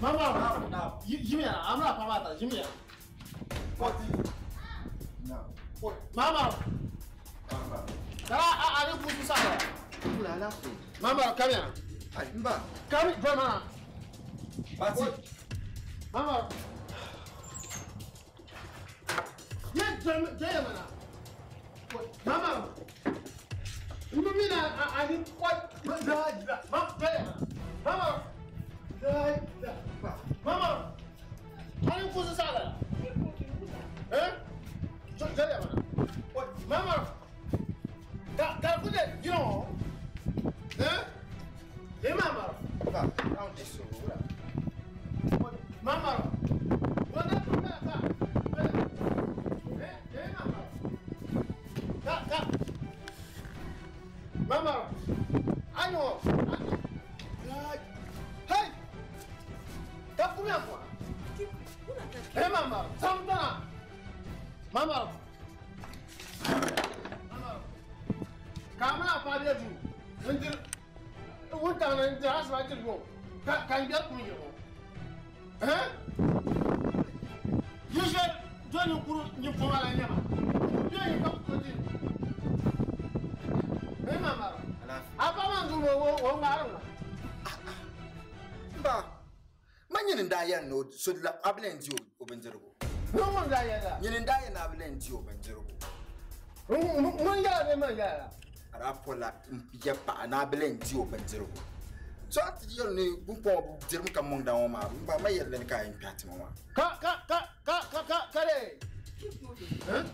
Mama. Now. Yimiya, amra pamata, yimiya. 40. Now. Mama. Mama. Kara a ani kutu sa. Kula alafu. Mama, come here. Ai, mba. Come, mama. Fati. Mama. Ye jam mana. Mama. Mimi na ani kwa da mama mama. Da mama. Ani kutu sa la. Eh? Jam mana. Mama. Ka kuje gino. Eh? Eh mama. Mba, round this over. Mama. Wana kuna ka. Eh, eh mama. Ka ka. Mama. Anyo. Hey. Ka kumya kwa. Eh mama, samtana. Mama. Mama. Kamana pa bia ju. Ndir. Wunta na ndir asma dir go. Ka ka ndir kumya go. Eh? Yije joni kuru ni foma la nyama. Biyo ka ko di. Eh mama. Alafu. Apa man du wo wo ngaro. Mba. Manyini nda no so la ablen di obenjerugo. No man da ya la. Nyini nda na ablen di obenjerugo. Mun ya be man ya la. Ara pola ya pa na ablen di obenjerugo. So ati yel ni bumpo dirm kam mong da ma mba ma yel len ka en pati ma. Ka ka ka ka ka ka ka le. Eh?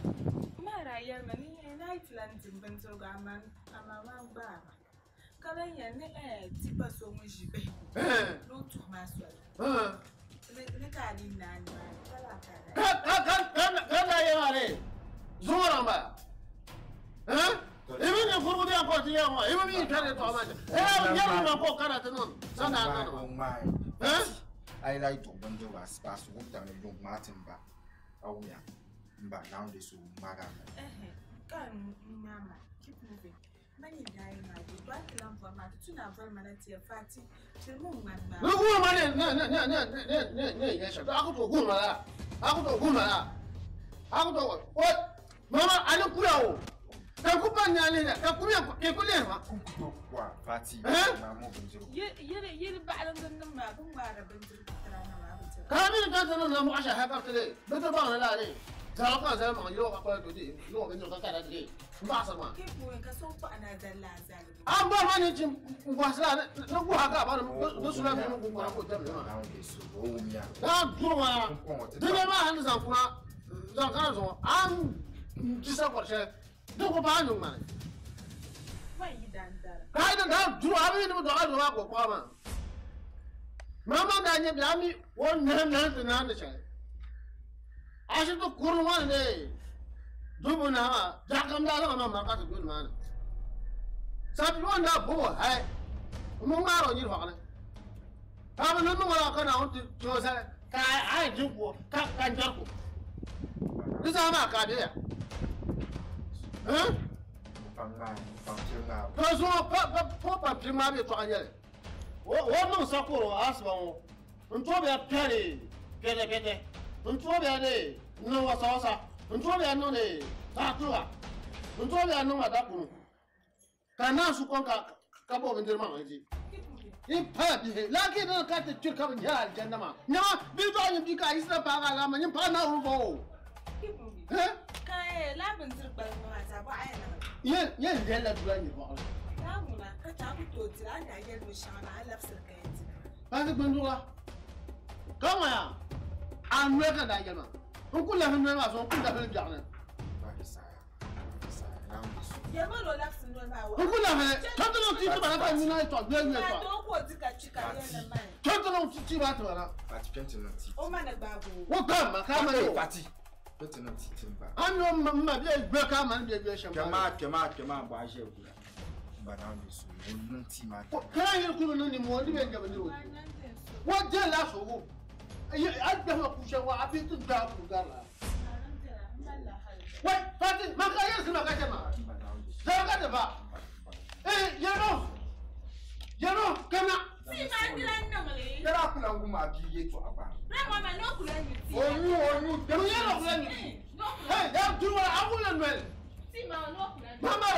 Mara yel mani na itlan dimbenjerugo aman amama ba. Kala ya ne tipa so mu jibe. Eh. Lo tu ma so. Eh. Ne ka ni na ni kala ka. Ka ka ka ka ka ya mare. Zura ma. Eh? Ibi ne furu dia ko ti ya ma. Ibi mi tare to ma. Eh ya ma ko kana te non. Sa na no. Eh? I like to benjerugo as pass go down young Martin ba. Awuya. Mba round this maga. Eh. Kan mama keep moving. Mani dai ma di ba kilan for ma tu na for ma na ti fati ti mu ma ba. No ku ma ne ne ne ne ne ne ne ye sha. Aku to ku ma la. Aku to ku ma la. Aku to o mama ani kura o. Ka ku pa nya le ka ku ya ke ku le ma. Ku to kwa fati ma mo benjerugo. Ye ye ye ba lan dan ma bun ma ra benjerugo tara na ma bu. Ka mi ka ta no mu asha ha ka tele. Be to ba na la le. Zalo ka zalo ma yo ka ko to di. Yo benjerugo ka ka di. Mba sama. Keep moving ka so pa ana zalla zalla. An ba ma ni jim ngwasla na ku haka ba no sula mi ku ko ko tam ma. Round this owuya. Na duru ma. Debe ma han zan kuna zan kana zo an jisa korshe duk ko ba nyung ma. Wa yi dan dara. Ka idan da duru abi ni do adu ma ko ko ma. Mama da nye bi ami won na na na na cha. Ashi to kurwa ne. Dubu na jakam da ma ma ka to dun ma. Sabi won da bo hai. Mo ngaro ni fa ne. Ka no no wala kana on ti to sa ka ai ju ko ka kan jar ko. Ni sa ma ka de ya. Eh? Panga panga. Ka so pa pa pa pa pi ma bi to anya. Wo wo no sa ko ro asba wo. Nto be pere pere pere. Nto be ne no wa sa sa. Nto be no ne ta tuwa. Nto be no ma da kunu. Ka na su kon ka ka bo bendir ma ji. In pa bi he la ke na ka te chur ka ban ya aljanna ma. Nya bi to anyi bi ka isra pa ga la ma nyin pa na ru bo. Eh? Ka eh la bendir ba ma ta ba ai na. Ye ye de la dura ni ba. La mu na ka ta ku to ti la na ye lu sha na la fsir ka ti. Ba se bendura. Ka ma ya. An me ka da yelma. On ku la me ma so ku da fe bi na. Ba sa. Sa round this. Ye ma lo la fsir no ba wa. Ku la fe. Ka to no ti to ba ka ni na to gbe gbe to. To. Ko ti ka chi ka ye na mai. Ka to no ti ti ba to na. Fati penti no ti. O ma na gba go. Wo ka ma ka ma yo. Fati. Penti no ti ti mba. An no ma bi gbe ka ma bi gbe she ma. Kema kema kema ba je ku. Mba round this. O no ti ma. Ka yin ku no ni mo ni be gbe ni o. Wo je la so wo. Ye a gbe ma ku she wa a bi tu da ku ga la. Wai Fati ma ka yin ma ka je ma. Za ka da ba. Eh ye no. Ye no kana. Si ma dilan no le. Kala kula nguma bi yeto aba. Na mama no kula ni ti. Onyu onyu. Mu ye no kula ni ti. Hey, ya duru wala awule nwel. Ti ma no kula ni. Mama.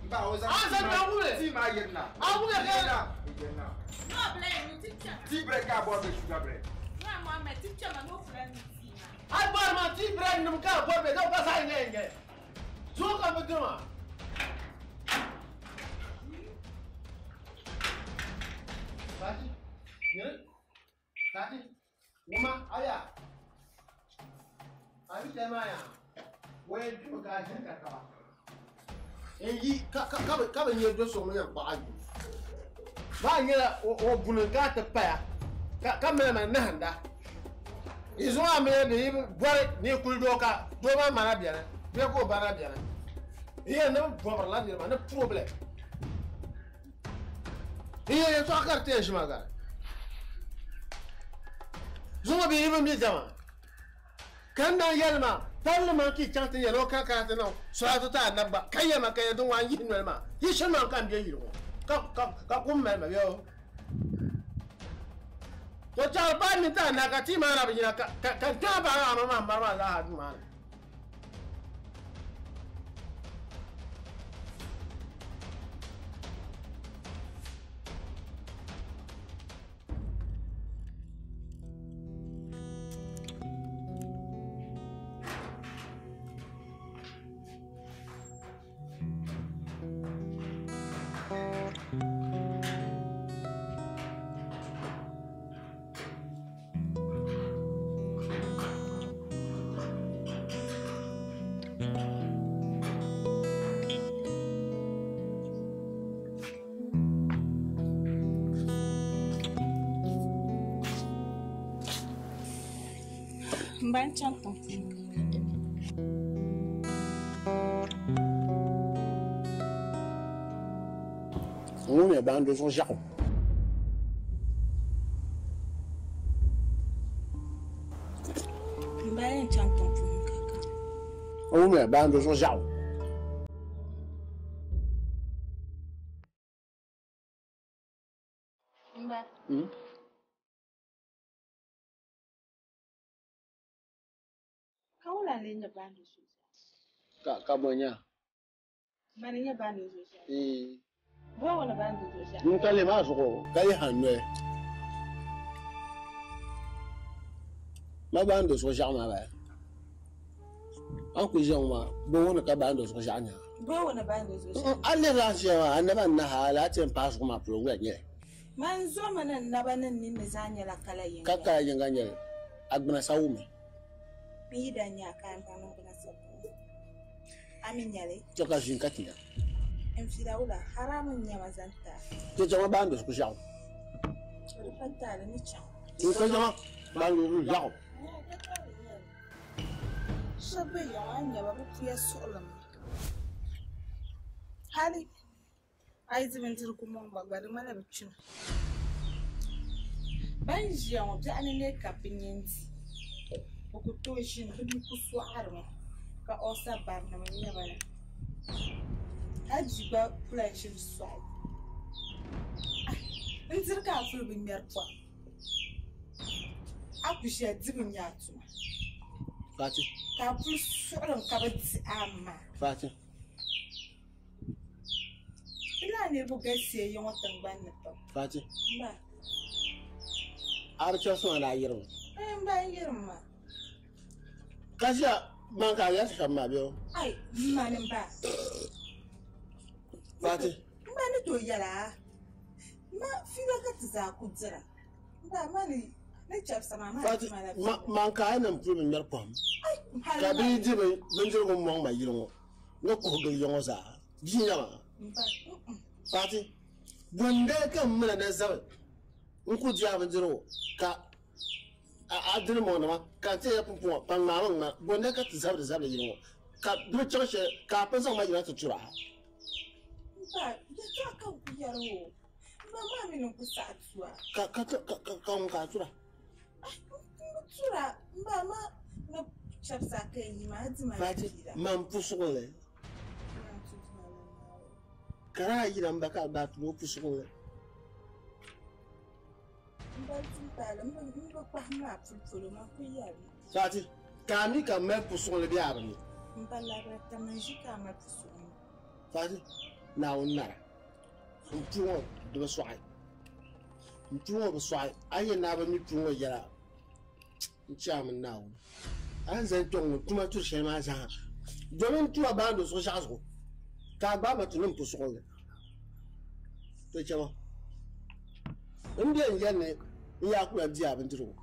Mba oza. Anza na awule. Ti ma yerna. Awule ke na. Yerna. No blame you teacher. Ti bread ka bo be sugar bread. Na mama teacher ma no kula ni ti ma. Ai bar ma ti bread num ka bo be do ba sa nye nye. Zo ka be dama. Fati. Nyere. Fati. Wuma aya. Abi tema ya. We ju ka jin ka ka. Enyi ka ka ka ka be nye do so mo ya ba ayu. Ba nyela o bunu ka te pa ya. Ka ka me ma na handa. Izo ame de bore ni kuldo ka do ma mana biana. Be ko bana biana. Iye ne bobra la ni ma ne problème. Iye ye to akar te jima ga. Zuma bi ibe mi jama. Kan dan yelma, palma ki chante yelo ka ka te no. So ta nabba kayama kay dun wan yin ma. Yi shin man kan bi yiro. Ka ka ka kum me ma yo. To cha ba mi ta na ka ti ma ra bi na ka ka ta ba ma ma ma ma la ha ma. Ban chanton. On est ban de son jargon. Ban chanton kaka. On est ban de son jargon. Mba. Ka ka bonya. Bani nya bani zoja. Eh. Bo wala bani zoja. Nkale ma so ka yi hanwe. Ma bani do soja ma ba. An ku je ma bo wona ka bani do soja nya. Bo wona bani do soja. Alle ra se wa annaba na hala ten pass ma pro wa nye. Man zo mana naba nan ni ne zanya la kala yin. Ka kala yin ganye. Agbana sawume. Bi da nya kan kan na sabu. Amin yale. To ka jin katina. En fila wala haramun nya mazanta. Ke jama bando ku jaw. Fanta da ni chan. Ke jama bando ku jaw. Shabe ya anya ba ku ya solam. Hali ai zibin turku mon bagbar mana bicin. Ban jiya wa bi anile kafin yanti. Ku to shin bi ku su arma. Ka osa bar na manya bana. Aji ba kula shin su. In zirka furu bin miyar kwa. Aku shi dibin ya tuma. Fati. Ka furu su'urin ka ba ti amma. Fati. Ina ne bu gaskiya yin watan ban na pa. Fati. Ba. Ar cha so na yirma. Eh ba yirma. Kasia man ka ya sham ma bio. Ai, manin ba. Fati. Ba ni to yara. Ma fila ka ti za ku dira. Ba ma ni ni chapsa ma ma. Fati, man ka na mpuru mi mer pom. Ai, Ka bi di bi bindir ko mo ma yiro. No ko gel yongo za. Bi nya ma. Ba. Fati. Bunda kan muna na zabe. Nku di abindir ka a dir mo na ma ka te ya pumpu pa ma ma bunda ka ti zabe zabe yiro. Ka bi choshe ka pesa ma yira tutura. Ba, ya ta kan ku yaro. Ba ma mi no ku sa tuwa. Ka ka ka ka ka tura. Tura, ba ma no chapsa kai yi ma di ma. Fati, man pusugole. Kara yira mbaka ba tu pusugole. N ba tum taali, m bi kpahim maa puli polo, man kuli yɛlimi. Fati, ka a mi ka m mali pusuɣili bee a bi mi? M ba labira, tamani ʒi ka a mali pusuɣili. Fati, Naawuni nara, m puu ŋɔ di bi sɔɣi. M puu ŋɔ bi sɔɣi. A yi yɛn ni a bi mi puu ŋɔ yɛla, n chɛ a mini Naawuni. A ni zani kpɛŋ ŋɔ tuma turi shɛli maa zaa, domin n tuma baandi zuɣu ʒiɛɣu zuɣu ka a gbaai ma ti niŋ pusuɣili. To chama, m be n yɛli ni n yaa ku lahi di a bindirigu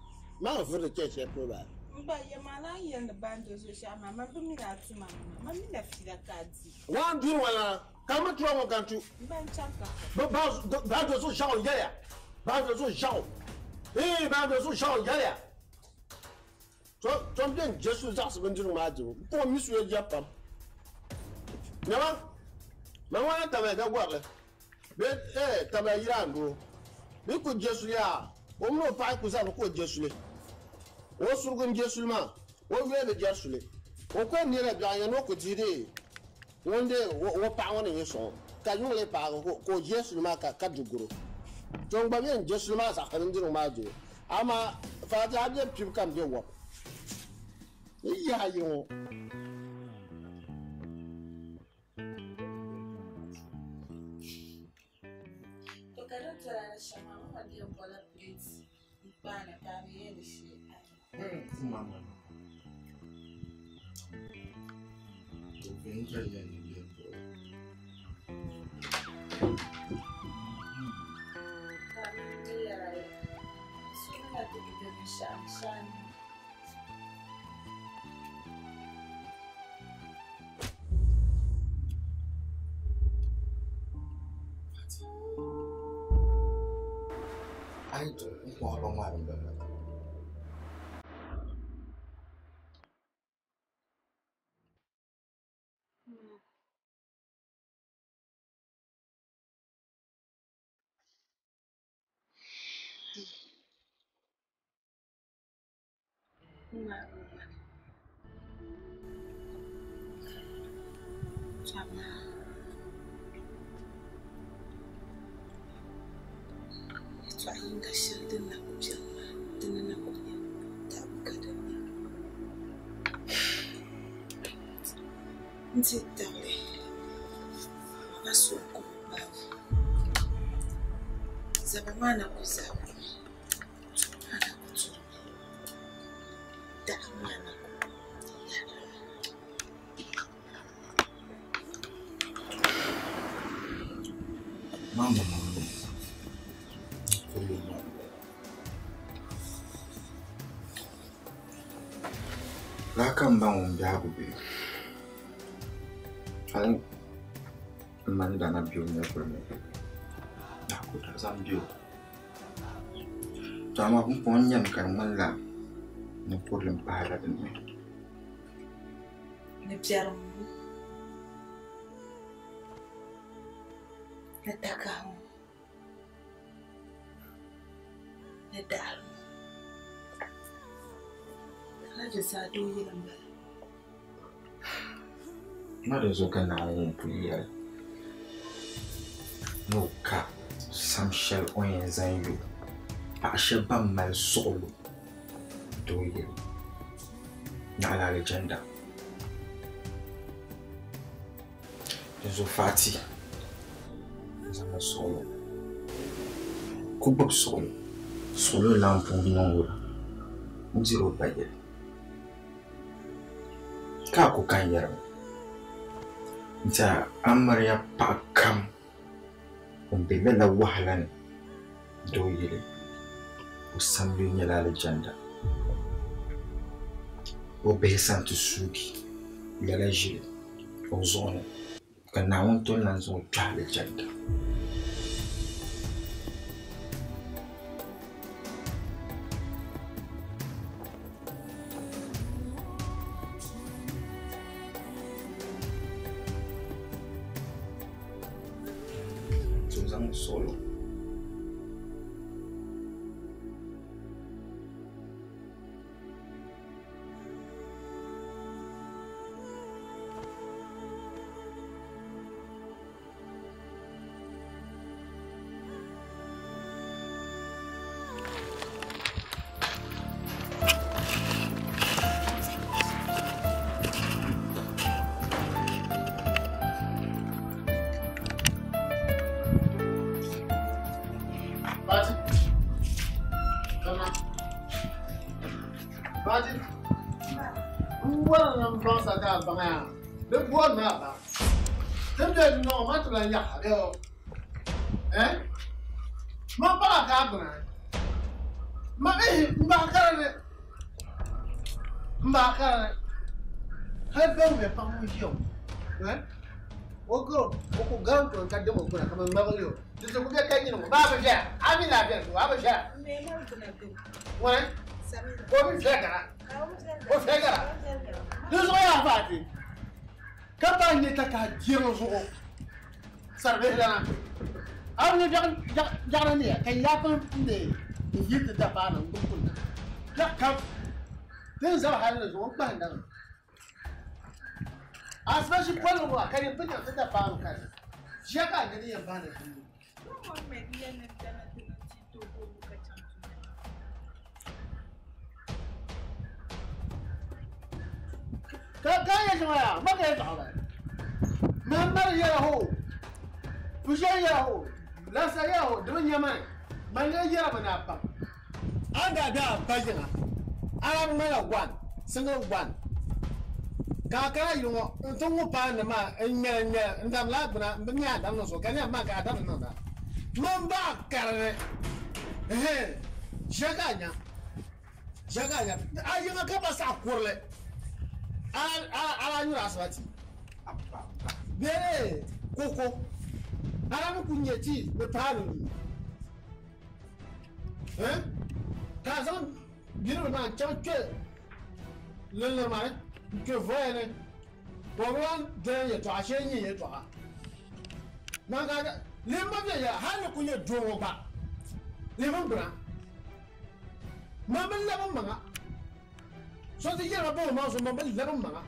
maa n vuri di chani shɛli polo baa. M ba, yɛm a naan yɛli ni baandi zuɣu shɛɣu maa, man bi mini a tuma nima, man mi na fiila ka a di. Waan duri ŋɔ lana, ka m bi tura ŋɔ ka n tu. M ba, n chaŋ ka kɔŋ. Bɛ baandi zuɣu ʒiɛɣu n-yɛliya, baandi zuɣu ʒiɛɣu, hii baandi zuɣu ʒiɛɣu n-yɛliya. To, to m beni je su zaɣisi bindirigu maa dibu, m puɣi mi suya jɛri pam. Nyama, man ŋɔ na tabila dagɔrili bee eh, tabila yiraandoo. Bɛ ku je suli yaa, o mini o paɣa ku zabiri ka o je suli. O surugu n-je suli maa, o yoli bi jɛri suli. O ku yɛn neela biɛɣu n-yɛn ni o ku dihi dee ŋun dee o paɣa ŋɔ ni nyɛ so ŋɔ, ka yuŋ lee paagi ka o je suli maa ka du garo. To n gba beni je suli maa zaɣisi bindirigu maa dibu. Amaa Fati a be pibu ka m be wɔbu. N yaha yi ŋɔ. To ka di dɔla ni shɛm maa, mama di yɛn bɔla plate n-kpaana ka a bi yɛli di shee. Ka a mi yɛra ya, so ni na ti bi be binshɛɣu ni shɛli ni. A yi duri n kɔŋ ba ŋmaari m ba mali. Yɛltɔɣa yinga shɛli din na ku beni maa, dini na ku nyɛ taɣibu ka dinni. N dihi tabili ma suhu ku bi paagi. Zaba maa na ku zabirimi, tuma maa na ku turimi, daɣu maa na ku yɛrimi. Mama mama kullu ma. Laa ka m ba ŋun biɛhigu be. Hali m ma ni daa na be o nyɛvuli ni daa ku daa zaŋ be o. To amaa pumpɔŋɔ n nyami ka di ŋmanila ninkurili m-pahila din ni. Ni biɛrim ŋɔ, ni takahi ŋɔ, ni daɣiri ŋɔ, lala di zaa doo yili m-bala. Ma di zuɣu ka Naawuni ŋun pun yɛli ni o ka sam shɛli o ni yɛn zaŋ yo paɣ shɛba ban mali suɣilo doo yili naɣila alijanda. Dinzuɣu Fati zaŋmi suɣilo ku gbubi suɣilo. Suɣilo lan pun niŋ o la n-diri o ba yili ka a ku ka n yɛrimi n-ti a amiliya paɣa kam ŋun be lala wahala ni doo yili o samli nyɛla alijanda. O bihi sani ti suugi lala ʒili o zuɣu ni ka Naawuni tom lan zaŋ o kpɛhi alijanda. So zaŋ suɣilo. Kana. Baji. N wari ni n baŋsa ka a baŋ ya. Di bɔri mi a ba. Ti be dunɔŋ ma ti lan yaɣa bɛ o. Eh? Ma paɣa ka a gbuna. Ma eh n baɣa kara ni. N baɣa kara ni. Hali bɛn bɛ paɣa ŋun ʒiya ŋɔ. Eh? O garo o ku garim tooni ka dim o gbuna ka man ŋmabili o. Di ti ku bɛ ka nyini ŋɔ. Maa bi viɛla. A mi na viɛla a bi viɛla. Ŋuni? O bi viɛla gara. O viɛla gara. Di zuɣu yaa faati. Ka ba nyɛ ta ka diri zuɣu. Saribihi lana. A bi nyɛ jaɣani ni ya ka yaapin n n yi ti dapaana n gbubi kunna. Biɛɣu kam. Din zaba hali ni zuɣu n kpahi dama. Asibashi poli ŋɔ ka di pin ti dapaana ka di. Ʒiya ka a nyɛ din yɛn bahi ni duu. Ka ka yɛ shɛŋa yaa ma ka yɛ tɔɣa ba. Mamari yɛla ho. Fushan yɛla ho. Lasa yɛla ho. Dimi nyɛma man le yɛla ba na pam. An da da ba yiŋa. Ara ŋmana one single one. Ka kara yi ŋɔ n ti ŋɔ paa ni maa n ŋmɛra ŋmɛra n dam laa gbuna n bi nyɛ a dam niŋ so ka nyɛ maa ka a dam niŋda. Man ba karili. Ɛhɛn ʒiya ka a nya. Ʒiya ka a nya. A yiŋa ka ba saɣa kurili. Ala nyura asibati. Bere koko. Ala mi ku nyɛ tii ni paanu ni. Eh? Ka zaŋ biribi maa n chaŋ kpe liŋli maa ni n kpe voya ni. Ka o bi lan doli yɛltɔɣa shee nyɛ yɛltɔɣa. Man ka limba viɛnyɛla hali ni ku nyɛ doo ŋɔ gba. Lim gbuna. Man bi labi n maŋa. So ti yɛrima bɔŋɔ maa so man bi labi n maŋa.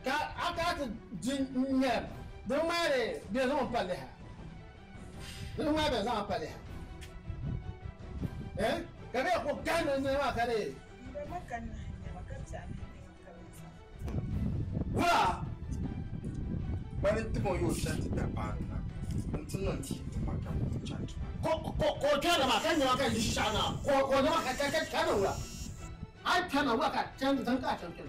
Ka a ka ti di n ŋmɛrim. Di ŋmaari bɛ zaŋ n palli ha. Di ŋmaari bɛ zaŋ n palli ha. Eh? Ka bɛ ko gahindi n maa ka di. Wula. Mani ti mo yo shanti da paanu na. N ti niŋ ti ti ma ka mo chanti. Ko ko ko kya ma ka nyama ka yi sha na. Ko ko ma ka ka ka ka na wula. Ai kya na wula ka chan zan ka chan kya.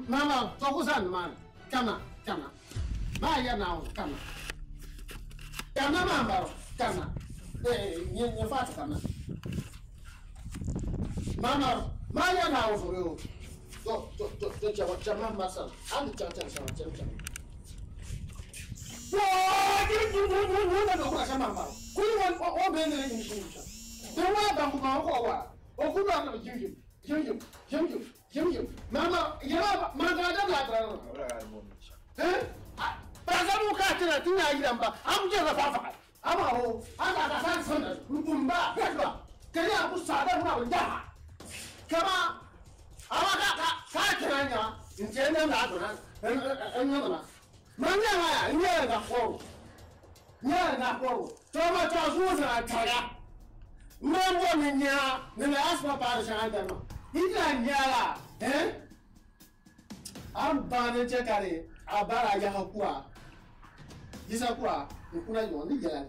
Mama, to ku san man. Kama, kama. Ma ya na kama. Kama ma ba kama. Eh, nye nye fa kama. Mama, ma ya na o yo. To to to to cha cha ma ma sa. An cha cha cha cha cha. Wo, ji ji ji ji na ko ka ma ma. Ku ni o o be ne ni shi cha. De wa ba ku ma ko wa. O ku ba na ji ji. Jim jim jim jim jim. Mama, yaba ma ga da la tra. Eh? Ba za mu ka tira tin ya gidan ba. Am je ra fa fa. Ama ho, ana ka san san mbumba, ba. Kare abu sada mu na da. Kama ama ka ka ka tira nya. Nje na na do na. En na na. Ma nya ha ya, nya na ko. Nya na ko. To ma ta zu na ta ya. Ma mo ni nya, ni na asma pa sha da no. Ina nyala, eh? An ba ne che kare, a bara ya hakura. Yisa kura, nkuna yo ni yela.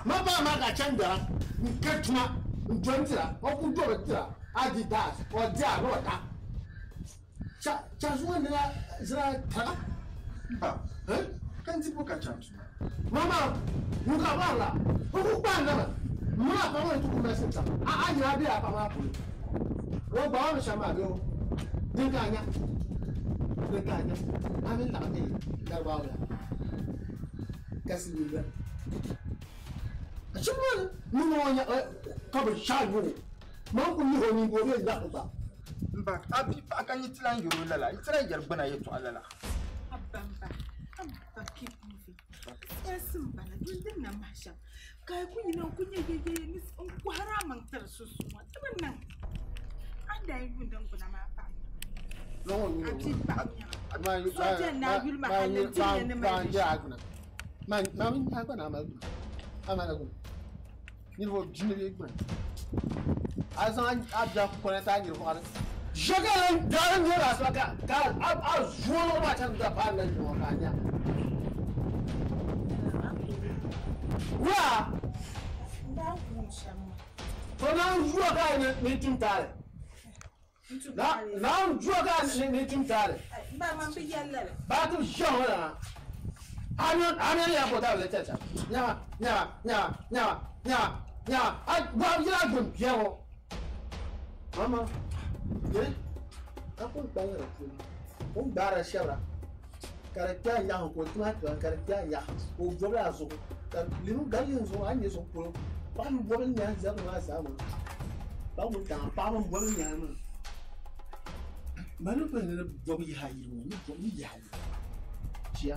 Ma ba ma ka chanda, nketuma, njontira, o ku do tira, adidas, o dia no ta. Cha cha zuwa ni la zira ta. Ba, eh? Kan ti bo ka chantu. Mama, muka ba la. O ku pa na. Muna pa won tu ku message. A a nya bi a pa ma pu. O ba wa sha ma bi o. Din ka nya. Din ka nya. Amin la ni da ba wa. Kasi ni ba. A chi mo ni mo nya ka ba sha yo. Ma ku ni ho ni go be da ba. Mba, abi pa ka ni tilan yoro lala. Itira yar gbana yeto alala. Abamba. Abba keep moving. Esim bala dindin na masha. Kai ku yina ku nye ye ye ni n ku haraman tar susuwa. Timin nan. An da yi gundan guna ma fa. No ni. Abi ba nya. Ma Soja na yul ma halin tin ne ma ma. ya guna. Ma ma mi ya guna ma guna. Ama na guna. Ni vo jini bi guna. Azan abja ku kona ta ngir ko ara. Jaga da ni ra sa ka ka a zuwa ma ta da pa nan ni ka nya. Wa shɛm maa. To naan zuwa ka ni tum taali. Naan zuwa ka ni tum taali. Ba man bi yɛli lala. Ba ti ʒiɛm ŋɔ na. Amiyan ya ko ta le chacha. Nya nya nya nya nya nya. A ba yila gbun biya ŋɔ. Mama. Ye? A ko gba ŋɔ puuni. O gbaara shɛbira. Ka di kpɛ a yaɣa ko tuma tiŋa ka di kpɛ a yaɣa. O bɔbila a zuɣu. Ka limu gali yin zuɣu a nyɛ zuɣu polo. Paɣa mi bɔbili nyahi zabiri maa zaa ŋɔ. Paɣa mi daŋa paɣa mi bɔbili nyahi maa. Mali ni bɔbi yaha yiri ŋɔ ni bɔbi yaha yiri. Chia.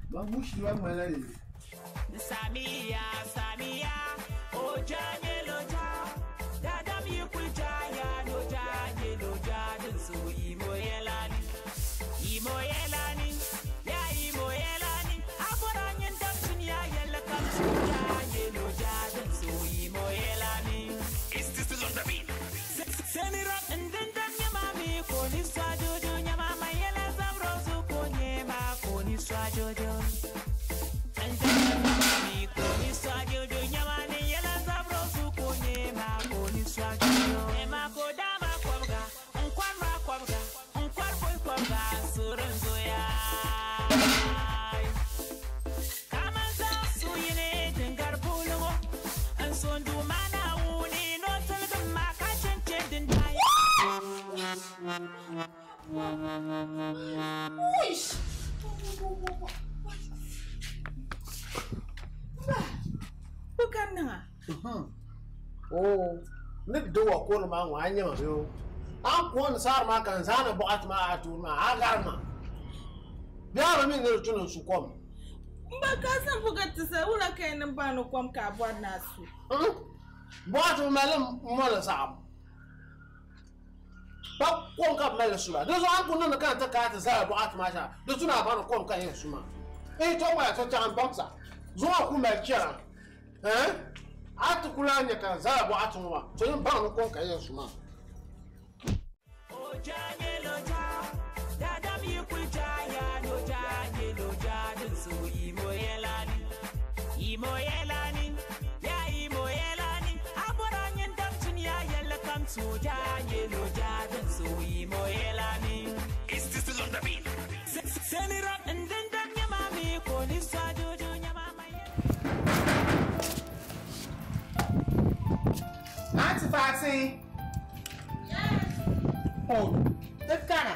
Ba mushi wa ŋmanila le. Samia, Samia, oja nyeloja, dadam yikulja ya noja nyeloja dinsu imoyelani, imoyelani, ya imoyelani, aboranyin damsun ya yella kamsu ya nyeloja dinsu imoyelani. Is this still on the beat? Send it up and then dam nyamami koni swajojo nyamama yela zamrozu konye ma koni swajojo. Oh, ni do wa ko ma wa nya ma yo. An ko ni sar ma kan zana bu'at ma atu ma agar ma. Biya ma min ne tunu su kom. Mba ka san buga ta sa wura kai nan ba no kom ka bo na su. Bu'at ma lam mo la sa. Ba kom ka ma su la. Do so an ko nan kan ta ka ta sa bu'at ma sha. Do tuna ba no kom ka yin su ma. Eh to ma ta ta an bamsa. Zuwa ku ma kira. Eh? Atukula nya kan za bo atunwa to yin ba no kon kan yin suma. Oja nyeloja dadam yikulja ya noja nyeloja dinsu imoyelani imoyelani ya imoyelani aboranyin damtun ya yella kamtu ja nyeloja dinsu imoyelani. Is this still on the beat? Send it up and then dam nyamami koni swajojo nyamama. Auntie Fati. Yes. Oh, the Ghana.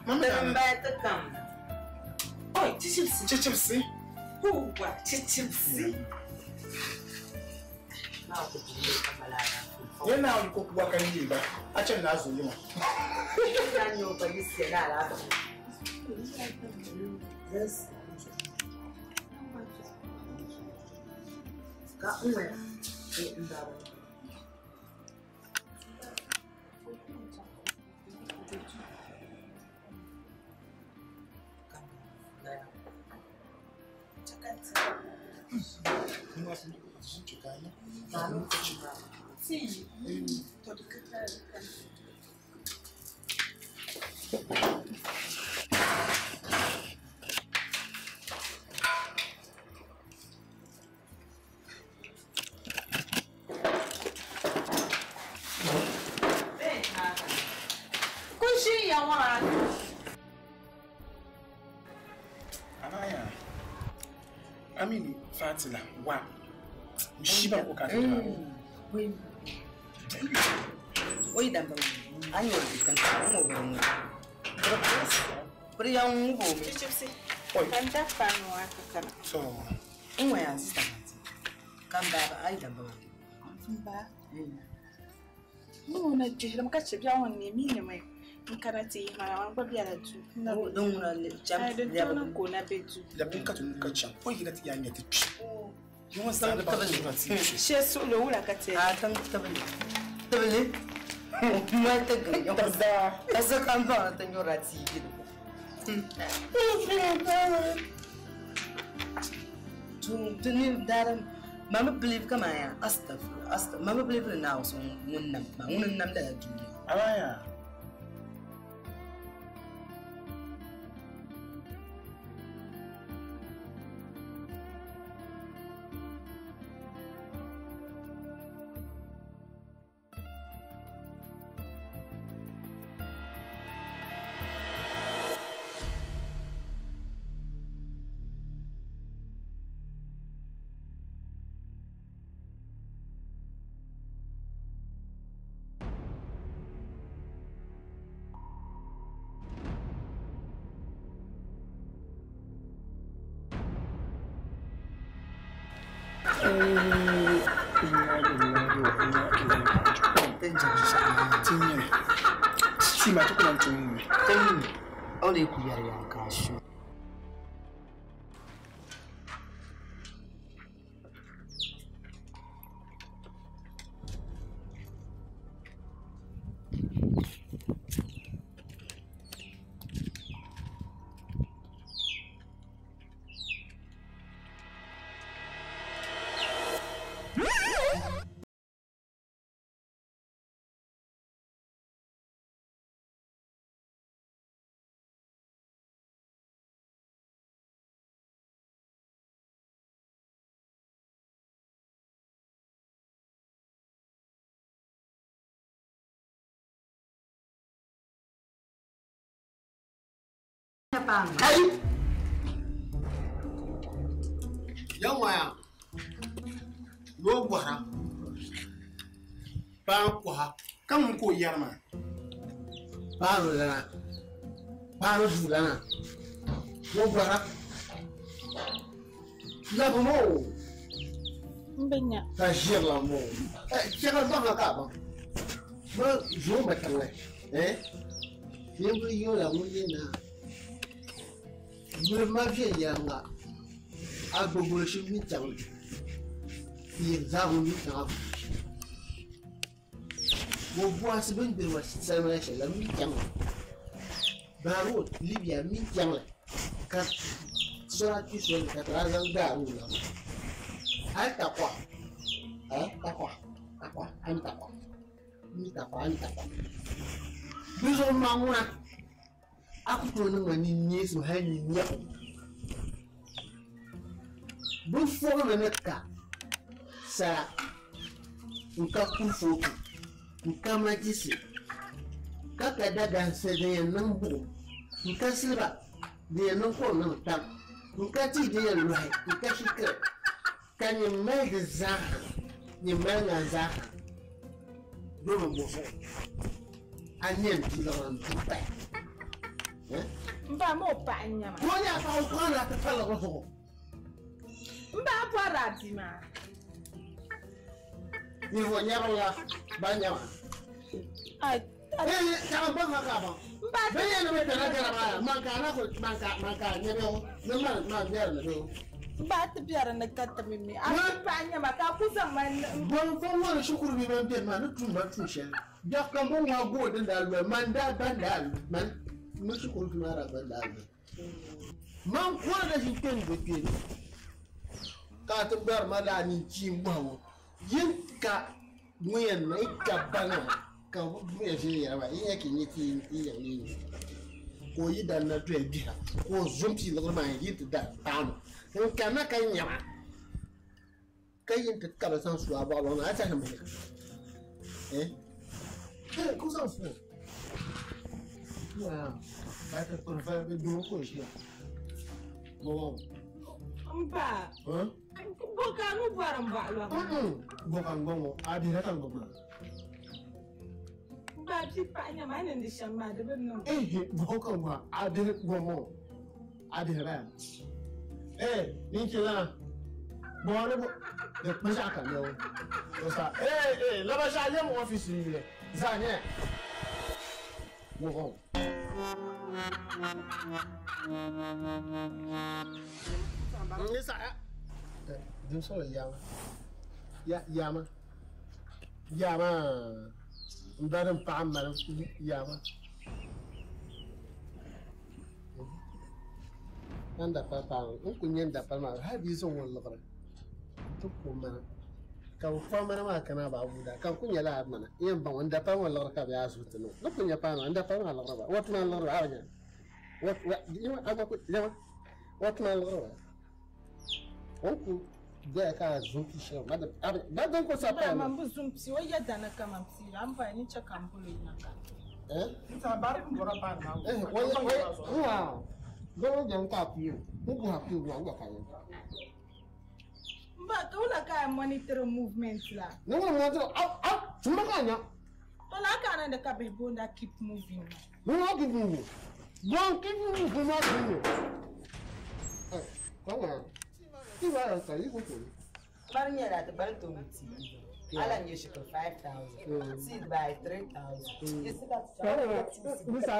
Mama, come. Oh, chichipsi. Chichipsi. Who what? Chichipsi. You now you cook work and leave. I change that so you. Yes. Got where? Amini Fatila wa mshiba ko ka ta. Oi damba. Anyo kan ko mo mo. Pri ya un bo. Chichipsi. Oi. Kanda fanu aka kana. So. Inwa ya sister. Kan ba ai damba. Ba. Mu na jihram ka ce biya wani mi ne mai. Nkarati mara wan gba biya du. Na don na le jam ya ba ko na be du. La bun ka tun ka chan. Oi gida ti ya nya ti. You want stand ba ti. She su lo wura ka te. A tan tabali. Tabali. Ma ta ga yo. Ta sa kan ba ta nyora ti gi. Tu ni daram mama believe kama ya astaghfirullah astaghfirullah mama believe na so mun nam ma mun nam da duniya. Abaya. Kai! Yan waya, yo gwara, pa kwa, kan ko yarma. Pa no lana, pa no zulana, yo gwara. La mo. Mbenya. Ta jir la mo. Eh, tira ba ka ba. Ma jo ma tale. Eh? Yebri yo la mo yena. Ma vie yanga agbogbo shi mi tang yi zawo mi tang mo bois ben be wa salma shi la mi tang baro libya mi tang la ka sora ti so ka tra zang da ru la al ta kwa eh ta kwa ta kwa an ta kwa mi ta kwa an ta kwa bizo manguna akuto ni ngani nyesu hani nyako bu fo me ka sa nka kufoku nka majisi ka ka da danse de nan bu nka silba de nan ko nan tam nka ti de lwa nka shikre ka ni me de za ni me na za do mo fo anyen ti lo ran pa. Mba mo pa nyama. Ko nya pa ko na ta fa lo ko. Mba pa rati ma. Ni vo nyama la ba nyama. Ai. Eh, ta ba ka ba. Mba be ye no me ta na ma man ka na ko man ka nyebe o. No man man nyere na do. Mba ti biara na ka ta mi. A pa nyama ka ku zan man. Bon bon wala shukuru bi ban bi ma no tun ba tun she. Da kan bon wa go din da lu man da ban da man. Musu ko mara ban da man ko da shi ken go ke ka ta bar ma da ni ci mo yin ka muyan mai ka bana ka mu ya shi ya ba yin yake ni ti yin ni ko yi da na to bi ha ko zumti la ma yi ta da ta no in ka na kan ya kai yin ta ka ba san su ba lo na ta mu eh eh ko san su. Wow, I can put a do ko shi. Bo. Mba. Huh? Bo ka nu baram ba lo. Bo kan gongo, abi na kan gongo. Mba ti pa nya ma ne ndi shamba de ben no. Eh, bo kan wa abi gongo. Abi ra. Eh, ni ki na. Bo ne bo de pa sha kan yo. Bo sa eh eh la ba sha ye mo office ni le. Za ne. Bo gon. Ni sa ya. Dim solo yama. Ya yama. Yama. Ndarim pa amma yama. Nanda pa pa n ku nyɛ da pa maa hali bi zaŋ o liɣiri ti ku mana ka bi kɔhi mana maa kana ba abuda ka ku nyɛla a mana n yɛn baŋ n da pa ŋɔ liɣiri ka bi yaa zuɣu ti niŋ ni ku nyɛ paɣa maa n da pa maa liɣiri ba o tuma liɣiri ba a bi nya o tuma liɣiri ba o ku doya ka a zumpi shɛli ba din ku sa paɣa maa man bi zumpi o yɛ dana kaman piira an ba ni chɛ ka n bolo nya ka eh eh o o Dɔw jɛn k'a piye n kun ha piye n ka ye. Mba ka wula ka monitor movement la. Ne ko monitor aw aw tuma ka ɲa. Wala ka na da ka bɛ bonda keep moving. Ne ma keep moving. Bon keep moving ko ma moving. Eh kɔngɔ i b'a ye ka i ko ko. Mari nyɛla ti bani tooi ti. Ala nyɛ shikuru 5,000. Seed by 3,000. Yisi ka ti Musa,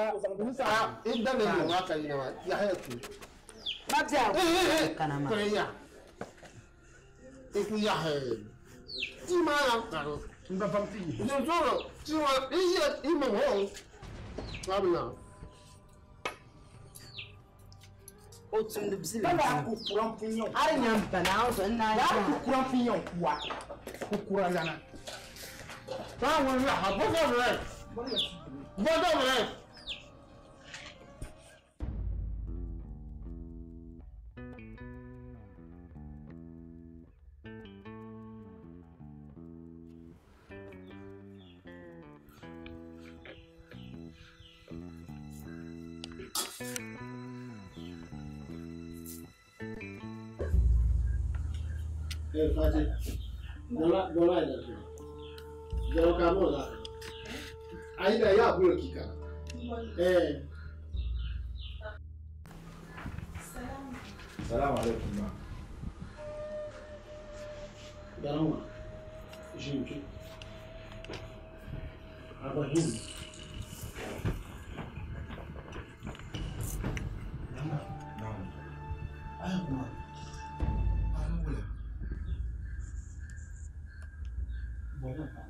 inda ne ne waka yi na wa ya haya ku. Ma biya kana ma. Ya. Iku ya he. Ti ma ya ka. Mba fam ti. Ni zo ti wa iye i mo ho. Wa bi na. O tumdi bizili. Bala ku kuran punyo. Ari nyam bana o so na. Ya ku kuran punyo kuwa. Ku kuran lana. Ba wo ya ha bo bo re. Bo bo re. Fati, dola dola ida so. Dola ka mo la. Aida ya bulo kika. Eh. Salam. Salam alaikum ma. Dalawa. Jinki. Abrahim. Na'am. Aya kuma. Ana wala. Bona pa.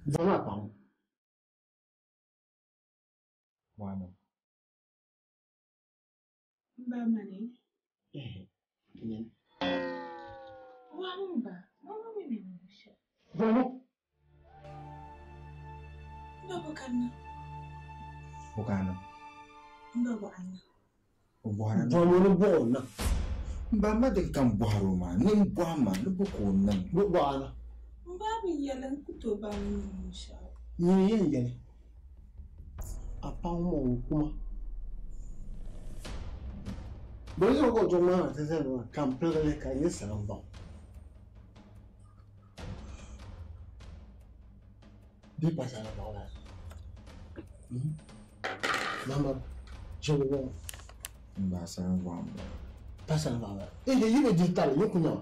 Bona pa. Wana. Mba mani. Eh. Ne. Wa mba. Mama mimi ni msha. Bona. Mba bukana. Bukana. Mba bukana. Buhara. Bona bona. Mba ma de kan buharo ma. Ni buha ma ni buko nan. Buhara. Mba bi yalan kuto ba ni msha. Ni yen yele. Apa mo kuma. Bo ko joma te se no kan plele ka ni salam ba. Bi pa sa la ba la. Mama, je le vois. Mba salam ba. Pa sa la ba. E de yibe digital yo kunya.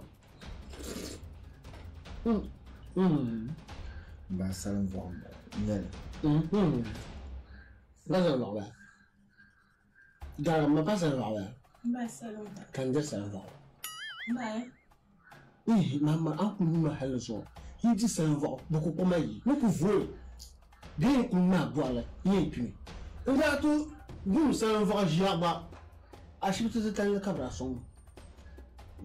Mba salam ba. Nyele. Ba sa la ba. Ga ma pa sa la ba. Mba salam ba. Kan je sa la ba. Mba eh. Eh mama an ku ma halo so. Yi di sa va beaucoup comme yi. No ku vo. Bien ku ma boala. Yi pi. Nga to gum sa va jiaba. Ashibiti ti tan ka bra so.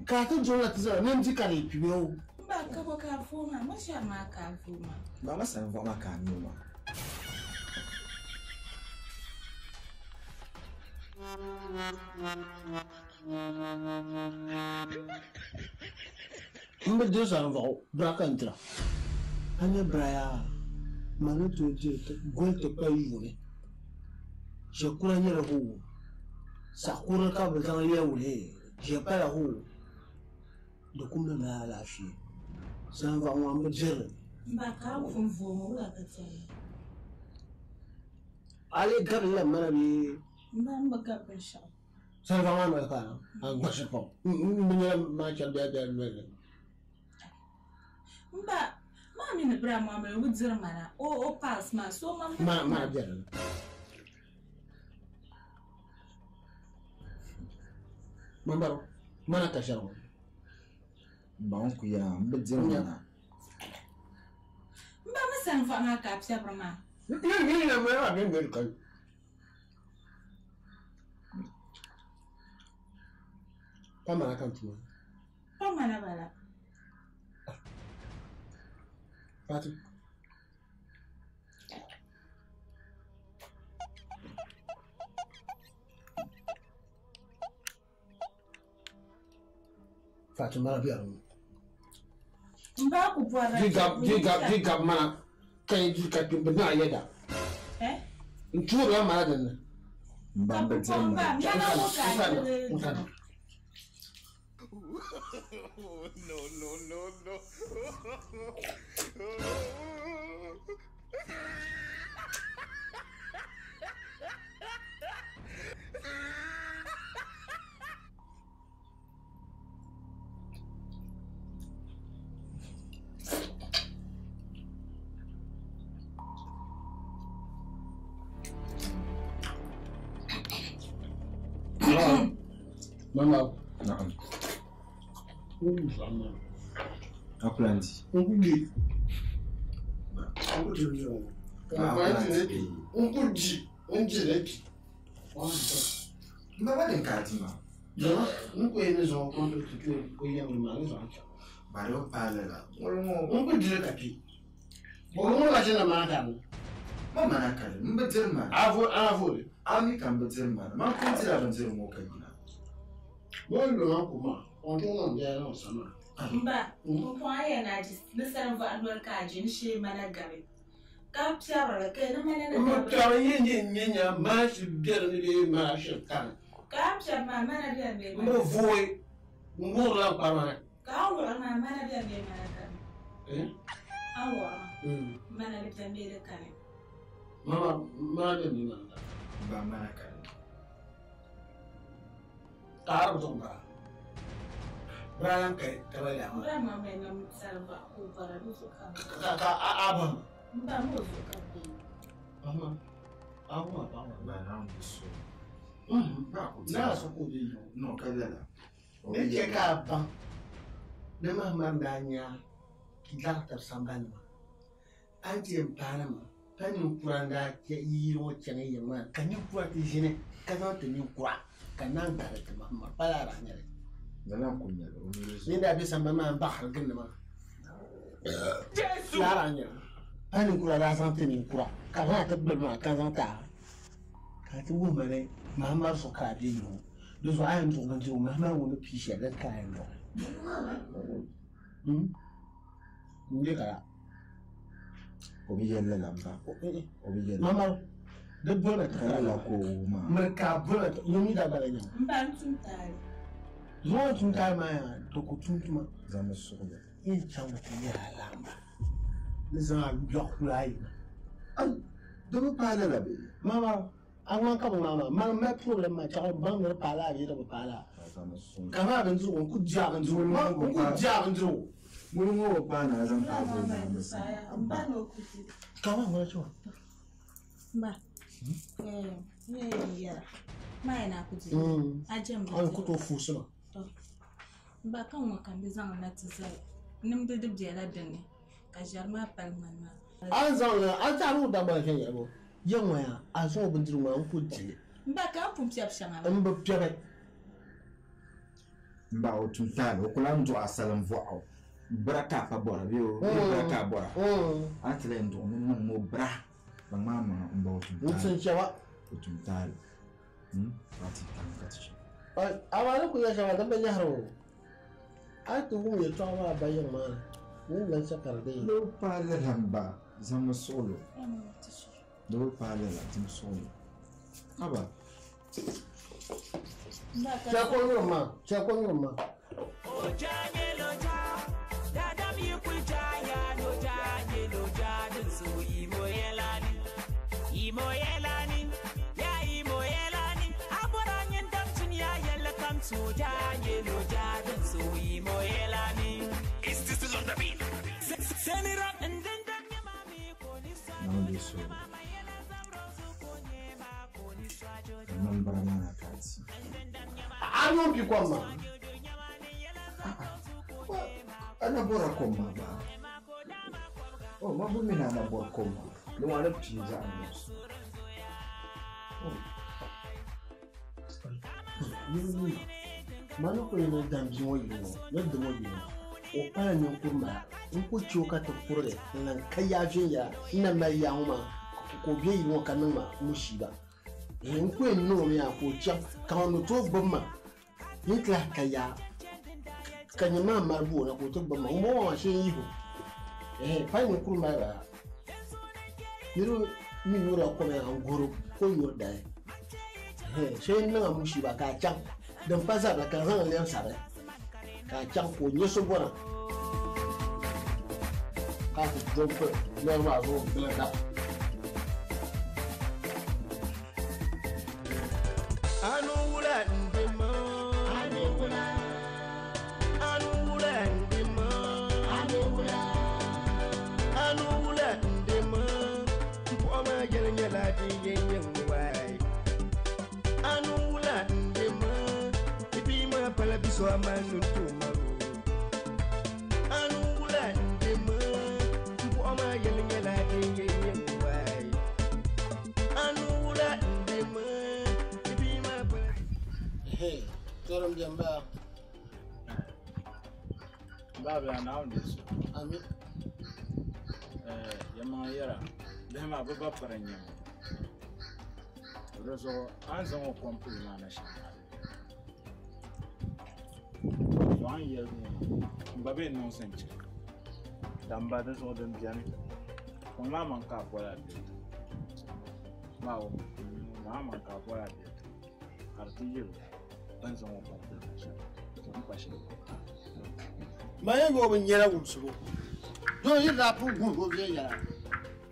Ka to jona ti sa nem ti ka le pi o. Mba ka bo ka fo ma, ma sha ma ka fo ma. Mba ma sa va ma ka mi ma. Mba de sa va bra ka ntra. Anya braya. Manu to je gol to pa yune. Je kura nyere ho. Sakura ka ba zan ye wule. Je pa la ho. De kumna na la fi. Sa va wa mba jere. Mba ka fo mvo mo la ka tsaya. Ale gabla mana bi. Mba mba ka besha. Sa va wa ma ka na. A gwa po. Mnya ma cha bia bia mele. Mba mami ni bra ma me wo dzir mana o pass ma so ma ma ma bia. Mambaro mana ka sharo. Mba on ku ya mba dzir mana. Mba ma san fa ma ka pia bra ma. Ni ni na ma bi ngel kan. Pa mana kan tuma. Pa mana bala. Fati. Fati mana biya mu. Mba ku bwara. Diga mana kai di ka tumbe na yeda. Eh? Ntura mana den. Mba mba dzir mana. Mba na ka. No, no, no, no. Mama. Naam. Mama. Akulandi. Nkugi. Nkugi. Nkugi. Nkugi. Mama din ka di ma. Jama, nku ye ne zɔn kɔn to ti ko yɛn ma ne zɔn ca. Bari o pa le la. Ŋolo ŋo. Nku diri ka pi. Bɔn ŋo la se na maa kan. Ma mana kale, n bɛ diri ma. A fo de. A mi kan bɛ diri ma. Ma kun dira bɛ diri ŋo ka yina. Bɔn lo ma kuma, ɔn to ŋo bɛ yɛrɛ sama. Mba, n kɔn ayɛ na ji ne sɛn va nɔri ka ji n se mana gabi. Ka piɛbiri ka ni mana na N gabi. piɛbiri ye nye nye nya maa si biɛri ni bee maa si kan. Ka piɛbiri maa mana biɛri bee N bɛ vooi, n wuɣiri la kpari maa. Ka wuɣiri maa mana biɛri bee mana kani. Eh? A wuɣiri maa mana bi biɛri bee di kani. Mama, mana biɛri bee mana kani. Ba mana kani. Ka arabu tɔg bara. Brian kai tabali ama. Brian ma mai nam sarva ko bara du su kan. Ka ka a ba. Mba mo su kan bi. Ama. Awu ba ba. Ba na ndu so. Ba ko. Na so ko bi yo. No ka la la. Ne ke ka ba. Ne ma ma da nya ki da tar sambani ma. An ti pa na ma. Pa ni kuranda ke yiro chene ye ma. Ka ni kura ti jine. Ka na te ni kura. Ka na ngara te ma ma pa la ra nyare. Nana kunyala o mi Ni da bi samba ma ba har gin ma. Jesu. La ra nyare. Pa ni kura da san te ni kura. Ka na te bel ma ka san ta. Ka ti wo ma ne ma ma so ka bi yo. Do so ayan to kan ti ma ma wo no pi she da ka yan do. Nde kara. O bi yelle la ba. O bi yelle. Mama de bona ta la ko ma. Mer ka bona yo mi da bala nya. Mba ntun taari. Zuwa tun taari ma ya to ko tun tuma. Zama sugo. Yin can wata ya lamba. Ni zan a biya kula yi. Ai, do ba pa la be. Mama, an wan ka mama, ma ma problem ma ta ban mer pa la bi da pa la. Zama sugo. Kama ban zuwa ku ja ban zuwa ma ku ja ban zuwa. Mun ngo pa na zan pa bo na musa. Mba no ku ti. Kama ngona chuwa. Mba. Eh, ye yera. Ma ina ku ji. Ajem ba. An ku to fu suma. To. Mba kan wa kan bi zan na ti sai. Nim de biɛla dinni ka ʒɛri maa pali ŋmani maa. An zaŋ li a taari o dabba kɛ yɛrɛ yɛ ŋɔya a zaŋ o bindirigu maa n ku dili. N ba ka pun piɛbi shɛŋa n bi piɛbi. N ba o tun taali o kula n duɣu a salim vɔɣu bira ka pa bɔra bee o bira ka bɔra a ti la n duɣu ni niŋ o bira ba ŋmaa maŋa n ba o tun taali. N tun chɛba. O tun taali a ti tam ka ti chɛ. A maa ni ku yɛ shɛŋa din bi nyɛhiri o. A ti wum yɛltɔɣa maa ba yiŋ maa ni ni lan shɛkari bee. Doo paali la n ba zaŋmi suɣulo. Doo paali la tim suɣulo. Aba. Chɛ ko nyuri ma, chɛ ko nyuri ma. Naombi so. Nan bara mana kati. A pi kwamba. Ana bora koma ba. Oh, mabu mina ana bora koma. Ni wana pizza anos. Oh. Mano ko ina dambi wo yino, na damo yino. O pa ni kurma, n ko ciwo ka ta kure, nan kai ya ya, ina mai ya ma, ko bi yino kanin ma mushiba. N ko no mi a ko cha, ka no to gbamma. Ni kla kaya. Ka ni ma marbu na ko to gbamma, mo wa she yiho. Eh, pa ni kurma ba. Yiro mi yura ko me an goro, ko yura dai. Eh, she na mushiba ka cha. Dan pa zabra ka zaŋ lɛm sabira ka chaŋ ka o nyɛ so bɔra ka ti jɔmpi lɔri maa zuɣu bila da. Anu wula ndema, anu wula, anu wula ndema, anu wula, anu wula ndema. Mpɔma yɛlɛ nyɛla din yɛn yɛn So manu tumaro Anula ndema Mboma yelnyela enye wai Anula ndema Ibima ba Hey, torom jamba Baba na onde so. Ami yama yara dema baba paranya. Rozo anza ngo kompli na shamba. An yɛli mba be niŋ damba di zuɣu din beni kpaŋ maa maŋ ka a bɔla bɛ maa maŋ ka a bɔla bɛ ka di ti yiri bɛn zaŋ o kɔmpili na shɛm n pa shɛli ma yɛn yɔ bi nyɛla wumsibu doo yi daa pun guhi o viɛnyɛla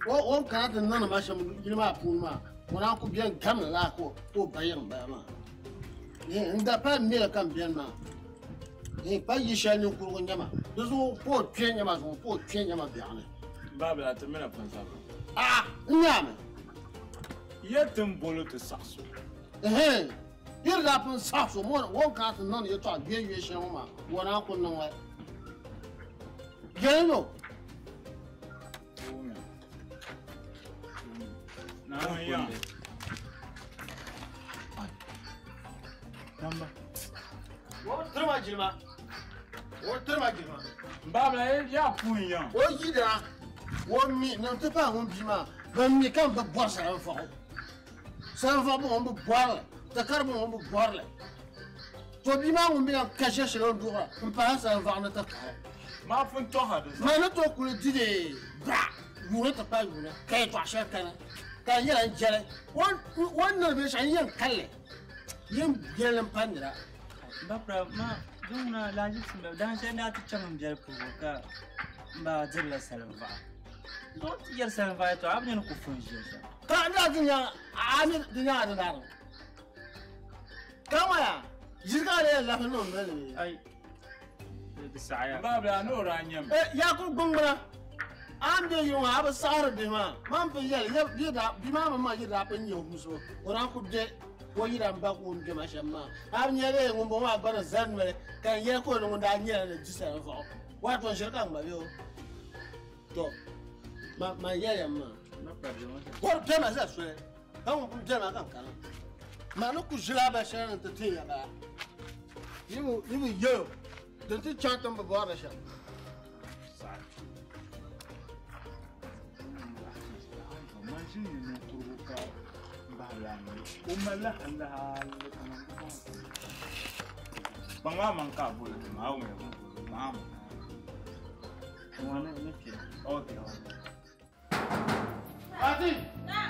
o kana ti niŋdi ma shɛm yili maa puuni maa o naan ku bɛn gamli laa ka o ba yiŋ bala maa n da pa mɛla kam bɛni maa pa yi shɛli ninkurigu nyɛma di zuɣu ka o kpe nyɛma zuɣu ka o kpe nyɛma biɛɣuni babila ti mina pun zabiri aa n nyaami ya tin bolo ti saɣaso yiri daa pun saɣaso o kana ti niŋdi yɛltɔɣa bɛ yue shɛli ŋɔ maa o naan ku niŋ gɛli no Damba o tirima jilima o tirima jilima babila ya pun yan o yidana o mi niŋ ti pahi ŋun bia maa ban mi kam bi bɔri salinfɔɣu salinfɔɣu bi ŋun bi bɔrili takari bi ŋun bi bɔrili to bia maa ŋun bi yan ka shɛli shɛli o duɣura n pahi salinfɔɣu ni ti kahi maa pun tɔha di maa ni tooi kuli di de bra yuuni ti pahi yuuni ka yɛltɔɣa shɛli kani ka di nyɛla n jɛli o ni niŋdi binshɛɣu n yɛn kalli yɛn jɛli n pa nira Bapra ma dungna laji simba dan shan da ti chaŋ n biɛli pubu ka n ba dirila salinvaɣa to ti yɛli salinvaɣa to a bi nyɛni ku fun ʒiri shɛm ka n daa ti nya a ni di nyaŋa di naari ka ŋmaya ʒiri ka di yɛn lahi niŋ mali ai di saɣaya babila ni o daa nyɛmi yaa ku gbuŋgbuna a ni bɛ yiŋ a bi saɣari bihi maa maa pun yɛli bia maa mi maa yi daa pun nyɛ o muso o daa ku bɛ o yira n ba ka o bɛ ma shɛm maa a bi nyɛ ŋun bɔŋɔ maa gba ni zani noli ka n yɛli ka o ni ŋun daa nyɛla ni di salinfɔɣu wato n ʒiri ka ŋma bɛ o to ma yɛli maa o bɛ ma zaa soli ka ŋun pun bɛ ma ka n kana maa ni ku ʒila ba shɛli ni ti tinya bala yi bi yɛlo din ti chaŋ ti bi bɔri shɛm kpaŋ maa maŋ ka a bolo ti maa wumya maa Okay. Ati! Na!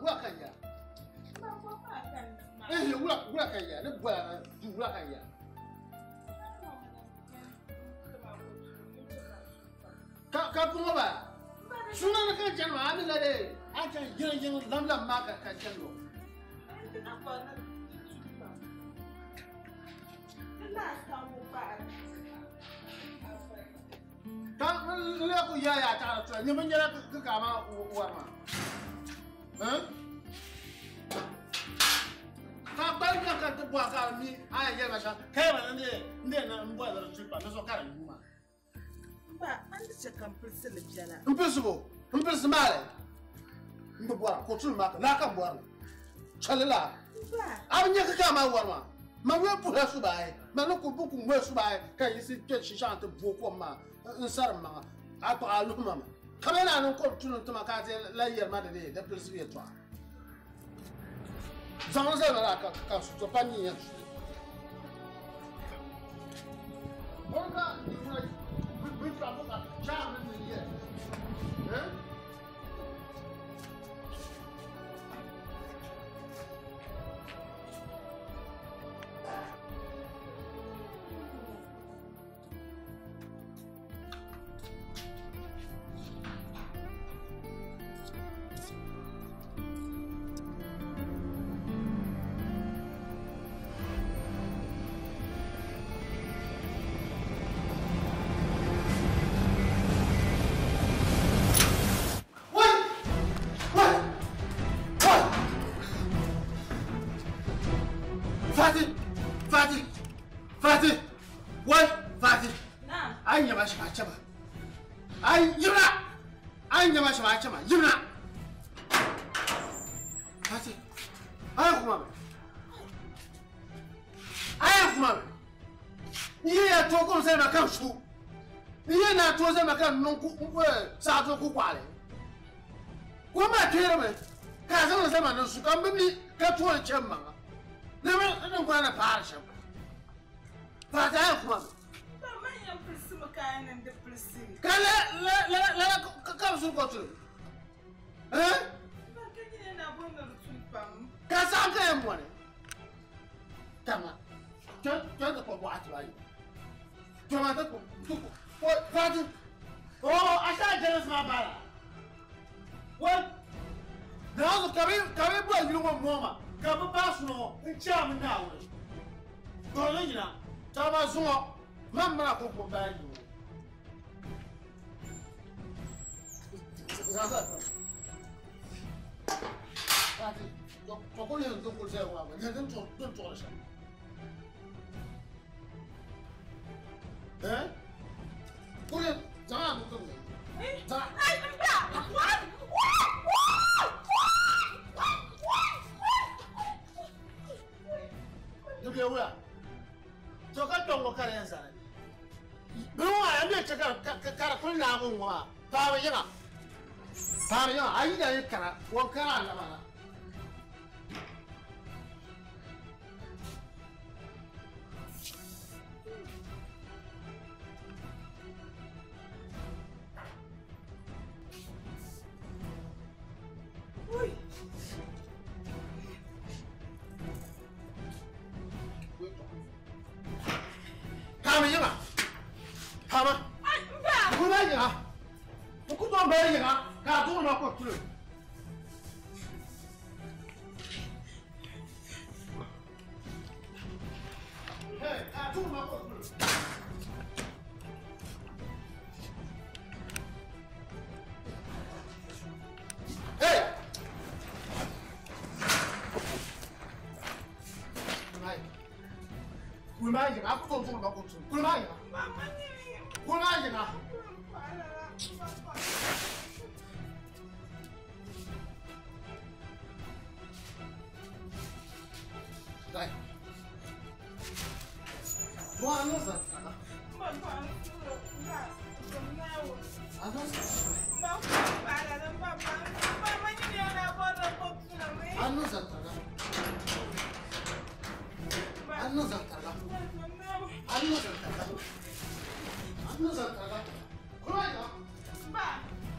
Wa kan ya? Eh, wula kan ya, ne bɔra du wula kan ya. Ka puŋɔ ba? Suna ni kan chani maa, a mi la de, a chani yɛn yɛn lam lam maa ka chani o. Ka n le ku ya ya taɣara tɔya, nyɛ bin nyɛla ka maa wari maa. Ka kpali nyɛ ka ti bɔra ka mi a yɛn yɛli ma shɛm ka yɛli ma ni n de na n bɔra di tuli pa ni zuɣu ka di yuui maa. Ba, an di chɛ ka n pilisi li biɛla. N pilisi bo, n pilisi maa le n bi bɔra ko tuli maa ka laa ka n bɔri li chɛli laa. A bi nyɛ ka ka maa wari maa ma ŋun puhila subahi ma ni ku bi ku ŋmɛ subahi ka yiɣisi kpɛ shishaɣu ti bo kom maa n sari n maŋa a tɔɣa a luhi ma mi ka bɛ naa ni ko tuli n tima ka a ti la yɛri ma di de di pilisi yɛltɔɣa zaŋ zali la ka su to pa nyɛ yɛn su. Bɔnka bi tura ko ka caa mi ni yɛ. Fati! Fati! Fati! Wai! Fati! An yaba shi ba ce ba. An yibna! An yaba shi ba ce ba. Yibna! Fati! Ai kuma ba. Ai kuma ba. Iye ya to ko sai na kan su. Iye na to sai na kan non ku sa to ku kwale. Ko ma tere me. Ka san sai ma nan su kan bi ka to ce ma. Ne me nan kwana fara shi. Fati ai kuma ba. Ka la la la la ka su ko tu. Eh? Ka san ka yam wone. Tama. Tan tan ko bo ati bayi. Tama ta ko ko ko Fati. Oh, asa jealous ma bala. What? Na zo kabe kabe bo yiru mo mo ma. Ka ba ba su no ncha mi na wo. Do le yina. Ta ba su mo. Ma ma ko ko ba yi. Fati, to ko le ndo ko se wa ba. Ne den to den to sha. Eh? Ko le za mu to ne. Za. Ai, ba. What? Dubi wa. To ka to ko kare yan sa. Bi wa ya me che ka ka ko na ko wa. Pa ba yinga. Pa ba yinga ayi da kara won kara la ba. Pama yinga. Pama. Kuna yinga. Ku to ba yinga. Ka to na ko tu. Hey, ka to na ko tu. Hey. Kulma yinga, ku to na ko tu. Kulma yinga. Kulma yinga. Dai. Wa no za ta. Anu za ta. Anu za ta. Anu za ta. Anu za ta. Kulma yinga. Ba.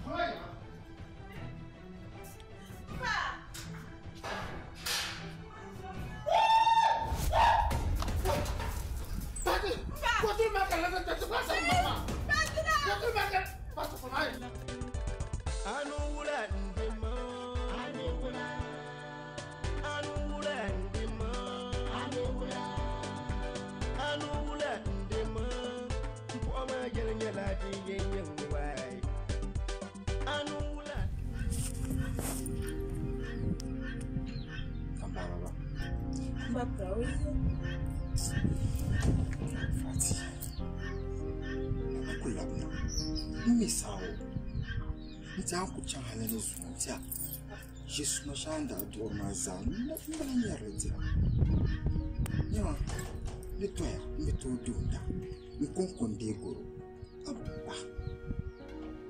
Kulma yinga. Ba. Fati. Ko tu ma ka la ta ta sa ma. Ko tu ma ka pa tu ko mai. Anu wula ndema. Anu wula. Anu wula ndema. Anu wula. Anu wula ndema. Mpoma yel nyela di yen yen wai. Anu wula. Kan baba ba. Ba pra Fati. Aku labna. Mi sawo. Nti an ku chaŋ hali ni zuŋɔ tia. Ʒi suma shɛŋa n daa duɣiri maa zaa n bala nyɛrili dira. Nyama, ni toya n bi tooi doonda. N konko n deei goro. Abba!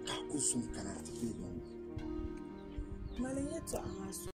Ka a ku zo n kana ti be lɔŋ. Mali yɛltɔɣa maa so.